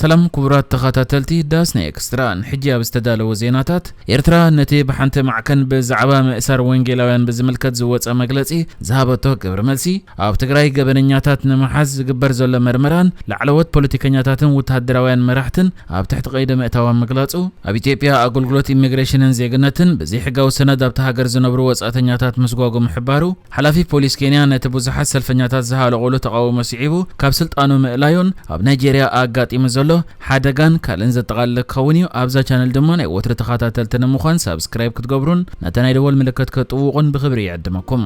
ሰላም ክቡራት ተኸታተልቲ ዳስና ኤክስትራ፣ ንሕጂ ኣብ ዝተዳለወ ዜናታት፣ ኤርትራ ነቲ ብሓንቲ ማዕከን ብዛዕባ ምእሳር ወንጌላውያን ብዝምልከት ዝወጸ መግለጺ ዝሃበቶ ግብረ መልሲ፣ ኣብ ትግራይ ገበነኛታት ንምሓዝ ዝግበር ዘሎ መርመራን ላዕለዎት ፖለቲከኛታትን ወተሃደራውያን መራሕትን ኣብ ትሕቲ ቀይዲ ምእታዋ ምግላጹ፣ ኣብ ኢትዮጵያ ኣገልግሎት ኢሚግሬሽንን ዜግነትን ብዘይሕጋዊ ሰነድ ኣብታ ሃገር ዝነብሩ ወጻእተኛታት ምስጓጉ ምሕባሩ፣ ሓላፊ ፖሊስ ኬንያ ነቲ ብዙሓት ሰልፈኛታት ዝሃለቑሉ ተቓውሞ ስዒቡ ካብ ስልጣኑ ምእላዩን ኣብ ናይጄርያ ኣጋጢሙ ዘሎ ሓደጋን ካልእን ዘጠቓልል ክኸውን እዩ። ኣብዛ ቻነል ድማ ናይ ወትሪ ተኸታተልቲ ንምዃን ሳብስክራይብ ክትገብሩን ነታ ናይ ደወል ምልክት ክትጥውቑን ብኽብሪ ይዕድመኩም።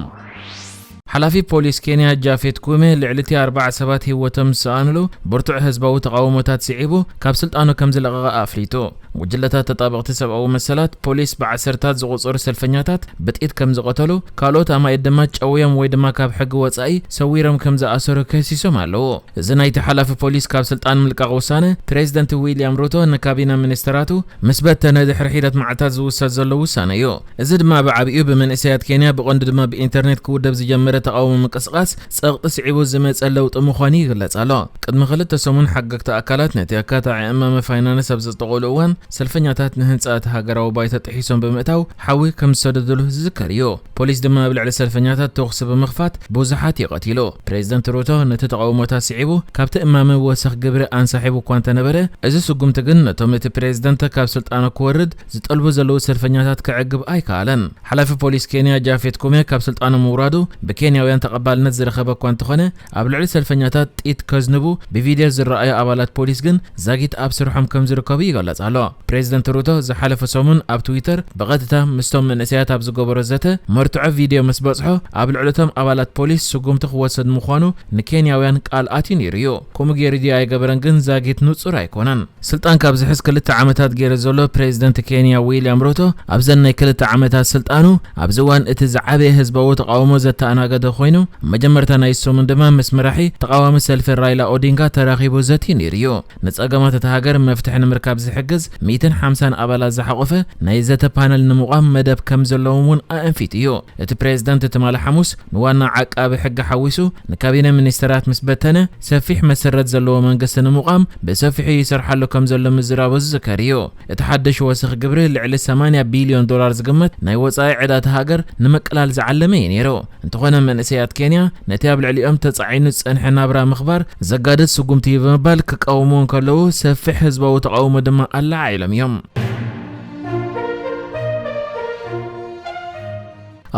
ሓላፊ ፖሊስ ኬንያ ጃፌት ኩሜ ልዕሊ እቲ ኣርባዓ ሰባት ህይወቶም ዝሰኣኑሉ ብርቱዕ ህዝባዊ ተቓውሞታት ስዒቡ ካብ ስልጣኑ ከም ዝለቐቐ ኣፍሊጡ። ጉጅለታት ተጣበቕቲ ሰብኣዊ መሰላት፣ ፖሊስ ብዓሰርታት ዝቑጸሩ ሰልፈኛታት ብጥይት ከም ዝቐተሉ፣ ካልኦት ኣማኢት ድማ ጨውዮም ወይ ድማ ካብ ሕጊ ወጻኢ ሰዊሮም ከም ዝኣሰሩ ከሲሶም ኣለዉ። እዚ ናይቲ ሓላፊ ፖሊስ ካብ ስልጣን ምልቃቕ ውሳነ፣ ፕሬዚደንት ዊልያም ሩቶ ንካቢነ ሚኒስተራቱ ምስ በተነ ድሕሪ ሒደት መዓልታት ዝውሰድ ዘሎ ውሳነ እዩ። እዚ ድማ ብዓቢኡ ብመንእሰያት ኬንያ፣ ብቐንዱ ድማ ብኢንተርኔት ክውደብ ዝጀመረ ተቓውሞ ምንቅስቓስ ጸቕጢ ስዒቡ ዝመጸ ለውጢ ምዃኑ ይግለጽ ኣሎ። ቅድሚ ክልተ ሰሙን ሓገግቲ ኣካላት ነቲ ኣካታዒ እማመ ፋይናንስ ኣብ ዘጠቕሉ እዋን፣ ሰልፈኛታት ንህንጻ እቲ ሃገራዊ ባይቶ ጥሒሶም ብምእታው ሓዊ ከም ዝሰደድሉ ዝዝከር እዩ። ፖሊስ ድማ ኣብ ልዕሊ ሰልፈኛታት ተኹሲ ብምኽፋት ብዙሓት እዩ ቀቲሉ። ፕሬዚደንት ሩቶ ነቲ ተቓውሞታት ስዒቡ ካብቲ እማመ ወሰኽ ግብሪ ኣንሳሒቡ እኳ እንተነበረ፣ እዚ ስጉምቲ ግን ነቶም እቲ ፕሬዚደንት ካብ ስልጣኑ ክወርድ ዝጠልቡ ዘለዉ ሰልፈኛታት ከዕግብ ኣይከኣለን። ሓላፊ ፖሊስ ኬንያ ጃፌት ኩሜ ካብ ስልጣኑ ምውራዱ ብኬንያውያን ተቐባልነት ዝረኸበ እኳ እንተኾነ፣ ኣብ ልዕሊ ሰልፈኛታት ጥይት ከዝንቡ ብቪድዮ ዝረኣዩ ኣባላት ፖሊስ ግን ዛጊት ኣብ ስርሖም ከም ዝርከቡ ይገለጽ ኣሎ። ፕሬዚደንት ሩቶ ዝሓለፈ ሰሙን ኣብ ትዊተር ብቐጥታ ምስቶም መንእሰያት ኣብ ዝገበሮ ዘተ፣ መርትዖ ቪድዮ ምስ በጽሖ፣ ኣብ ልዕሊቶም ኣባላት ፖሊስ ስጉምቲ ክወሰድ ምዃኑ ንኬንያውያን ቃል ኣትዩ ነይሩ እዩ። ከምኡ ገይሩ ድዩ ኣይገበረን ግን ዛጊት ንጹር ኣይኮነን። ስልጣን ካብ ዝሕዝ ክልተ ዓመታት ገይሩ ዘሎ ፕሬዚደንት ኬንያ ዊልያም ሩቶ፣ ኣብዘን ናይ ክልተ ዓመታት ስልጣኑ፣ ኣብዚ እዋን እቲ ዝዓበየ ህዝባዊ ተቓውሞ ዘተኣናገደ ኮይኑ፣ መጀመርታ ናይ ሰሙን ድማ ምስ መራሒ ተቓዋሚ ሰልፊ ራይላ ኦዲንጋ ተራኺቡ ዘትዩ ነይሩ እዩ። ንጸገማት እታ ሃገር መፍትሒ ንምርካብ ዝሕግዝ ሚእትን ሓምሳን ኣባላት ዝሓቖፈ ናይ ዘተ ፓነል ንምቋም መደብ ከም ዘለዎም እውን ኣእንፊቱ እዩ። እቲ ፕሬዚደንት ትማሊ ሓሙስ ንዋና ዓቃቢ ሕጊ ሓዊሱ ንካቢነ ሚኒስተራት ምስ በተነ፣ ሰፊሕ መሰረት ዘለዎ መንግስቲ ንምቋም ብሰፊሑ ይሰርሓሉ ከም ዘሎ ምዝራቡ ዝዝከር እዩ። እቲ ሓድሽ ወሰኽ ግብሪ ልዕሊ ሰማንያ ቢልዮን ዶላር ዝግመት ናይ ወጻኢ ዕዳ እታ ሃገር ንምቅላል ዝዓለመ እዩ ነይሩ። እንተኾነ መንእሰያት ኬንያ ነቲ ኣብ ልዕሊኦም ተጻዒኑ ዝጸንሐ ናብራ ምኽባር ዘጋድድ ስጉምቲ እዩ ብምባል ክቃወምዎ እንከለዉ፣ ሰፊሕ ህዝባዊ ተቓውሞ ድማ ኣለዓዒሎም እዮም።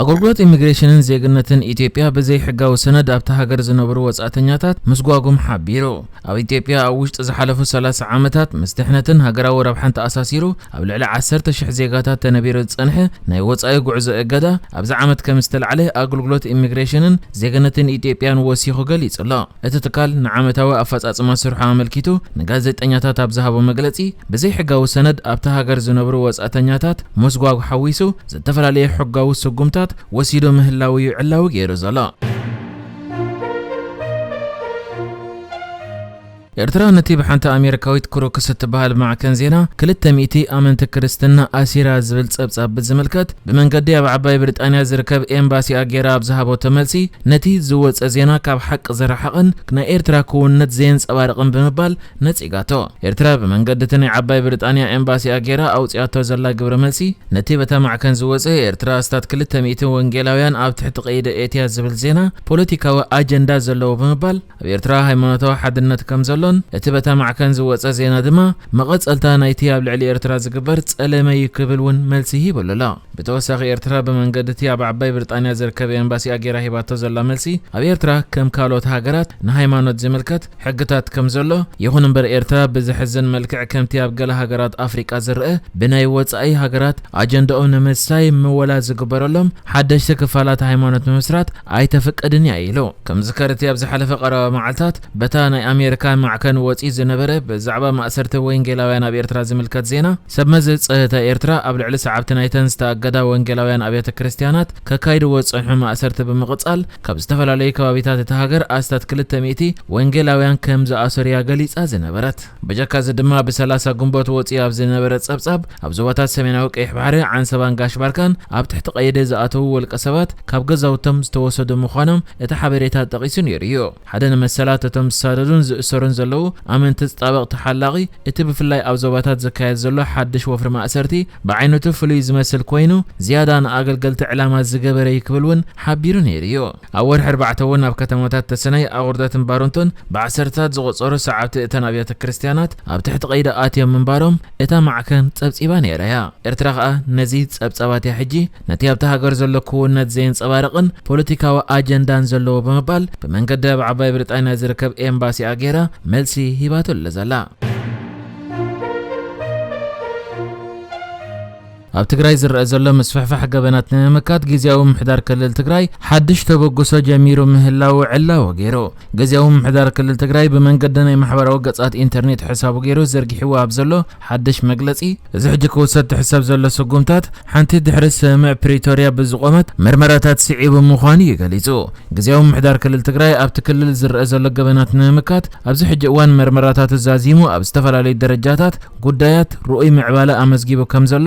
ኣገልግሎት ኢሚግሬሽንን ዜግነትን ኢትዮጵያ ብዘይሕጋዊ ሰነድ ኣብታ ሃገር ዝነብሩ ወጻእተኛታት ምስጓጉም ሓቢሩ። ኣብ ኢትዮጵያ ኣብ ውሽጢ ዝሓለፉ ሰላሳ ዓመታት ምስ ድሕነትን ሃገራዊ ረብሓን ተኣሳሲሩ ኣብ ልዕሊ ዓሰርተ ሽሕ ዜጋታት ተነቢሩ ዝጸንሐ ናይ ወጻኢ ጉዕዞ እገዳ ኣብዚ ዓመት ከም ዝተላዕለ ኣገልግሎት ኢሚግሬሽንን ዜግነትን ኢትዮጵያን ወሲኹ ገሊጹ ኣሎ። እቲ ትካል ንዓመታዊ ኣፈጻጽማ ስርሑ ኣመልኪቱ ንጋዜጠኛታት ኣብ ዝሃቦ መግለጺ፣ ብዘይሕጋዊ ሰነድ ኣብታ ሃገር ዝነብሩ ወጻእተኛታት ምስጓግ ሓዊሱ ዝተፈላለየ ሕጋዊ ስጉምታት ወሲዱ ምህላው እዩ ዕላዊ ገይሩ ዘሎ። ኤርትራ ነቲ ብሓንቲ ኣሜሪካዊት ክሩክስ እትበሃል ማዕከን ዜና ክልተ ሚእቲ ኣመንቲ ክርስትና ኣሲራ ዝብል ጸብጻብ ብዝምልከት፣ ብመንገዲ ኣብ ዓባይ ብሪጣንያ ዝርከብ ኤምባሲኣ ገይራ ኣብ ዝሃበቶ መልሲ፣ ነቲ ዝወጸ ዜና ካብ ሓቂ ዝረሓቐን ናይ ኤርትራ ክውንነት ዘየንጸባርቕን ብምባል ነጺጋቶ። ኤርትራ ብመንገዲ እቲ ናይ ዓባይ ብሪጣንያ ኤምባሲኣ ገይራ ኣውጺኣቶ ዘላ ግብረ መልሲ፣ ነቲ በታ ማዕከን ዝወጸ ኤርትራ ኣስታት ክልተ ሚእቲ ወንጌላውያን ኣብ ትሕቲ ቀይዲ ኤትያ ዝብል ዜና ፖለቲካዊ ኣጀንዳ ዘለዎ ብምባል፣ ኣብ ኤርትራ ሃይማኖታዊ ሓድነት ከም ዘሎን እቲ በታ ማዕከን ዝወጸ ዜና ድማ መቐጸልታ ናይቲ ኣብ ልዕሊ ኤርትራ ዝግበር ጸለመ እዩ ክብል እውን መልሲ ሂብሉ ኣሎ። ብተወሳኺ ኤርትራ ብመንገዲ እቲ ኣብ ዓባይ ብሪጣንያ ዝርከብ ኤምባሲኣ ገይራ ሂባቶ ዘላ መልሲ፣ ኣብ ኤርትራ ከም ካልኦት ሃገራት ንሃይማኖት ዝምልከት ሕግታት ከም ዘሎ፣ ይኹን እምበር ኤርትራ ብዘሕዝን መልክዕ ከምቲ ኣብ ገለ ሃገራት ኣፍሪቃ ዝረአ ብናይ ወጻኢ ሃገራት ኣጀንዳኦም ንምስሳይ ምወላ ዝግበረሎም ሓደሽቲ ክፋላት ሃይማኖት ምምስራት ኣይተፍቅድን እያ ኢሉ። ከም ዝዝከር እቲ ኣብ ዝሓለፈ ቀረባ መዓልታት በታ ናይ ኣሜሪካ ማዕከን ወጺኡ ዝነበረ ብዛዕባ ማእሰርቲ ወንጌላውያን ኣብ ኤርትራ ዝምልከት ዜና፣ ሰብ መዚ ጸጥታ ኤርትራ ኣብ ልዕሊ ሰዓብቲ ናይተን ዝተኣገዳ ወንጌላውያን ኣብያተ ክርስትያናት ከካይድዎ ዝጸንሑ ማእሰርቲ ብምቕጻል፣ ካብ ዝተፈላለዩ ከባቢታት እታ ሃገር ኣስታት ክልተ ሚእቲ ወንጌላውያን ከም ዝኣሰሩ እያ ገሊጻ ዝነበረት። ብጀካ እዚ ድማ፣ ብሰላሳ ግንቦት ወጺኡ ኣብ ዝነበረ ጸብጻብ፣ ኣብ ዞባታት ሰሜናዊ ቀይሕ ባሕሪ፣ ዓንሰባን ጋሽ ባርካን ኣብ ትሕቲ ቀይዲ ዝኣተዉ ውልቀ ሰባት ካብ ገዛውቶም ዝተወሰዱ ምዃኖም እቲ ሓበሬታ ጠቒሱ ነይሩ እዩ። ሓደ ንመሰላት እቶም ዝሳደዱን ዝእሰሩን ዘለዉ ኣመንቲ ዝጣበቕ ተሓላቒ፣ እቲ ብፍላይ ኣብ ዞባታት ዝካየድ ዘሎ ሓድሽ ወፍሪ ማእሰርቲ ብዓይነቱ ፍሉይ ዝመስል ኮይኑ፣ ዝያዳ ንኣገልገልቲ ዕላማ ዝገበረ እዩ ክብል እውን ሓቢሩ ነይሩ እዩ። ኣብ ወርሒ ኣርባዕተ እውን ኣብ ከተማታት ተሰነይ፣ ኣቑርደትን ባረንቶን ብዓሰርታት ዝቑጸሩ ሰዓብቲ እተን ኣብያተ ክርስቲያናት ኣብ ትሕቲ ቀይዲ ኣትዮም ምንባሮም እታ ማዕከን ጸብጺባ ነይራ እያ። ኤርትራ ከኣ ነዚ ጸብጻባት እያ ሕጂ ነቲ ኣብታ ሃገር ዘሎ ክውንነት ዘየንጸባርቕን ፖለቲካዊ ኣጀንዳን ዘለዎ ብምባል ብመንገዲ ኣብ ዓባይ ብሪጣንያ ዝርከብ ኤምባሲኣ ገይራ መልሲ ሂባቶ ኣለ ዘላ። ኣብ ትግራይ ዝረአ ዘሎ ምስፍሕፋሕ ገበናት ንምምካት ግዝያዊ ምምሕዳር ክልል ትግራይ ሓድሽ ተበግሶ ጀሚሩ ምህላው ዕላዊ ገይሩ። ግዝያዊ ምምሕዳር ክልል ትግራይ ብመንገዲ ናይ ማሕበራዊ ገጻት ኢንተርኔት ሕሳቡ ገይሩ ዘርጊሕዎ ኣብ ዘሎ ሓድሽ መግለጺ፣ እዚ ሕጂ ክውሰድ ትሕሰብ ዘሎ ስጉምታት ሓንቲ ድሕሪ ስምምዕ ፕሪቶርያ ብዝቖመት መርመራታት ስዒቡ ምዃኑ እዩ ገሊጹ። ግዝያዊ ምምሕዳር ክልል ትግራይ ኣብቲ ክልል ዝረአ ዘሎ ገበናት ንምምካት ኣብዚ ሕጂ እዋን መርመራታቱ ዛዚሙ ኣብ ዝተፈላለዩ ደረጃታት ጉዳያት ርኡይ ምዕባለ ኣመዝጊቡ ከም ዘሎ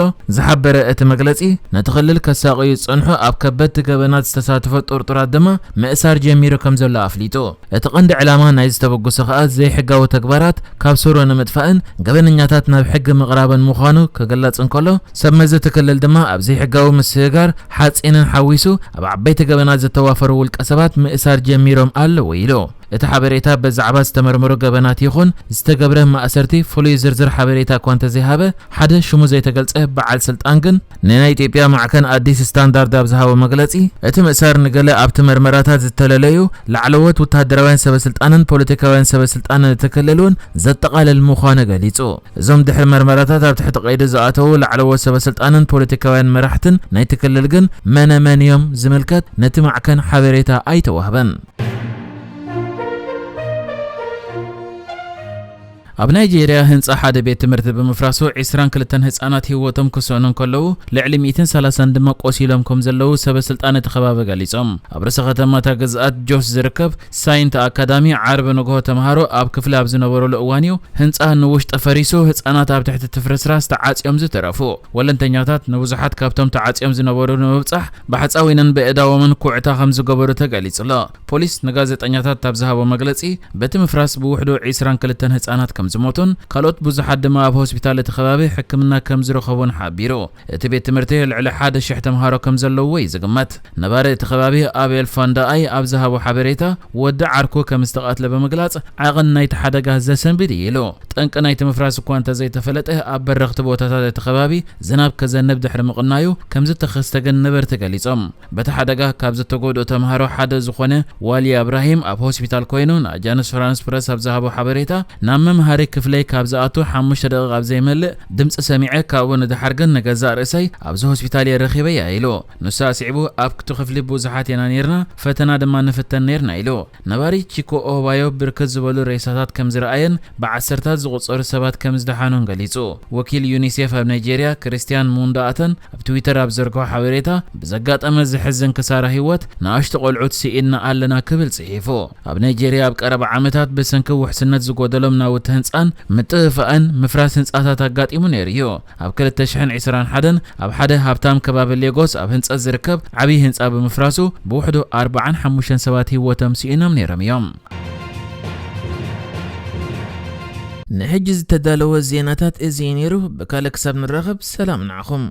ዝሓበረ እቲ መግለጺ፣ ነቲ ክልል ከሳቕዩ ዝጸንሑ ኣብ ከበድቲ ገበናት ዝተሳተፎ ጥርጡራት ድማ ምእሳር ጀሚሩ ከም ዘሎ ኣፍሊጡ። እቲ ቀንዲ ዕላማ ናይዚ ተበግሶ ከኣ ዘይሕጋዊ ተግባራት ካብ ስሩ ንምጥፋእን ገበነኛታት ናብ ሕጊ ምቕራብን ምዃኑ ክግለጽ እንከሎ፣ ሰብ መዚ እቲ ክልል ድማ ኣብ ዘይሕጋዊ ምስግጋር ሓጺንን ሓዊሱ ኣብ ዓበይቲ ገበናት ዝተዋፈሩ ውልቀ ሰባት ምእሳር ጀሚሮም ኣለዉ ኢሉ። እቲ ሓበሬታ ብዛዕባ ዝተመርመሩ ገበናት ይኹን ዝተገብረ ማእሰርቲ ፍሉይ ዝርዝር ሓበሬታ እኳ እንተዘይሃበ፣ ሓደ ሽሙ ዘይተገልጸ በዓል ስልጣን ግን ንናይ ኢትዮጵያ ማዕከን ኣዲስ ስታንዳርድ ኣብ ዝሃቦ መግለጺ፣ እቲ ምእሳር ንገለ ኣብቲ መርመራታት ዝተለለዩ ላዕለዎት ወተሃደራውያን ሰበስልጣንን ፖለቲካውያን ሰበስልጣንን እቲ ክልል እውን ዘጠቓልል ምዃኑ ገሊጹ። እዞም ድሕሪ መርመራታት ኣብ ትሕቲ ቀይዲ ዝኣተዉ ላዕለዎት ሰበስልጣንን ፖለቲካውያን መራሕትን ናይቲ ክልል ግን መነመን እዮም ዝምልከት ነቲ ማዕከን ሓበሬታ ኣይተዋህበን። ኣብ ናይጄርያ ህንጻ ሓደ ቤት ትምህርቲ ብምፍራሱ ዒስራን ክልተን ህጻናት ህይወቶም ክስእኑ እንከለዉ፣ ልዕሊ ሚእትን ሰላሳን ድማ ቆሲሎም ከም ዘለዉ ሰበስልጣን እቲ ከባቢ ገሊጾም። ኣብ ርእሰ ከተማ እታ ግዝኣት ጆስ ዝርከብ ሳይንት ኣካዳሚ ዓርቢ ንግሆ ተምሃሮ ኣብ ክፍሊ ኣብ ዝነበሩሉ እዋን እዩ ህንጻ ንውሽጢ ፈሪሱ ህጻናት ኣብ ትሕቲ እቲ ፍርስራስ ተዓጽዮም ዝተረፉ። ወለንተኛታት ንብዙሓት ካብቶም ተዓጽዮም ዝነበሩ ንምብጻሕ ብሓጻዊንን ብእዳዎምን ኩዕታ ከም ዝገበሩ ተገሊጹ ኣሎ። ፖሊስ ንጋዜጠኛታት ኣብ ዝሃቦ መግለጺ፣ በቲ ምፍራስ ብውሕዱ ዒስራን ክልተን ህጻናት ከም ዝሞቱን ካልኦት ብዙሓት ድማ ኣብ ሆስፒታል እቲ ከባቢ ሕክምና ከም ዝረኸቡን ሓቢሩ። እቲ ቤት ትምህርቲ ልዕሊ ሓደ ሽሕ ተምሃሮ ከም ዘለውዎ እዩ ዝግመት። ነባሪ እቲ ከባቢ ኣቤል ፋንዳኣይ ኣብ ዝሃቦ ሓበሬታ፣ ወዲ ዓርኩ ከም ዝተቐትለ ብምግላጽ፣ ዓቐን ናይቲ ሓደጋ ዘሰንብድ እዩ ኢሉ። ጠንቂ ናይቲ ምፍራስ እኳ እንተዘይተፈለጠ፣ ኣብ በረኽቲ ቦታታት እቲ ከባቢ ዝናብ ከዘንብ ድሕሪ ምቕናዩ ከም ዝተኸስተ ግን ነበርቲ ገሊጾም። በቲ ሓደጋ ካብ ዝተጎድኡ ተምሃሮ ሓደ ዝኾነ ዋሊ ኣብራሂም ኣብ ሆስፒታል ኮይኑ ንኣጃንስ ፍራንስ ፕረስ ኣብ ዝሃቦ ሓበሬታ፣ ናብ መምሃሪ ክፍለይ ካብ ዝኣቱ ሓሙሽተ ደቂቕ ኣብ ዘይመልእ ድምጺ ሰሚዐ፣ ካብኡ ንደሓር ግን ንገዛእ ርእሰይ ኣብዚ ሆስፒታል እየ ረኺበያ ኢሉ። ንሱ ኣስዒቡ፣ ኣብቲ ክፍሊ ብዙሓት ኢና ነይርና፣ ፈተና ድማ ንፍተን ነይርና ኢሉ። ነባሪ ቺኮ ኦባዮ ብርክት ዝበሉ ሬሳታት ከም ዝረኣየን ብዓሰርታት ዝቑጸሩ ሰባት ከም ዝደሓኑን ገሊጹ። ወኪል ዩኒሴፍ ኣብ ናይጄርያ ክርስቲያን ሙንዳኣተን ኣብ ትዊተር ኣብ ዘርግሖ ሓበሬታ፣ ብዘጋጠመ ዘሕዝን ክሳራ ህይወት ንኣሽቱ ቆልዑት ስኢንና ኣለና ክብል ጽሒፉ። ኣብ ናይጄርያ ኣብ ቀረባ ዓመታት ብሰንኪ ውሕስነት ዝጎደሎም ናውቲ ህንጻን ምጥፍፋእን ምፍራስ ህንጻታት ኣጋጢሙ ነይሩ እዩ። ኣብ ክልተ ሽሕን ዕስራን ሓደን ኣብ ሓደ ሃብታም ከባቢ ሌጎስ ኣብ ህንጸት ዝርከብ ዓብዪ ህንጻ ብምፍራሱ ብውሕዱ ኣርባዓን ሓሙሽተን ሰባት ህይወቶም ስኢኖም ነይሮም እዮም። ንሕጂ ዝተዳለወ ዜናታት እዚ እዩ ነይሩ። ብካልእ ክሳብ ንራኸብ ሰላም ንዓኹም።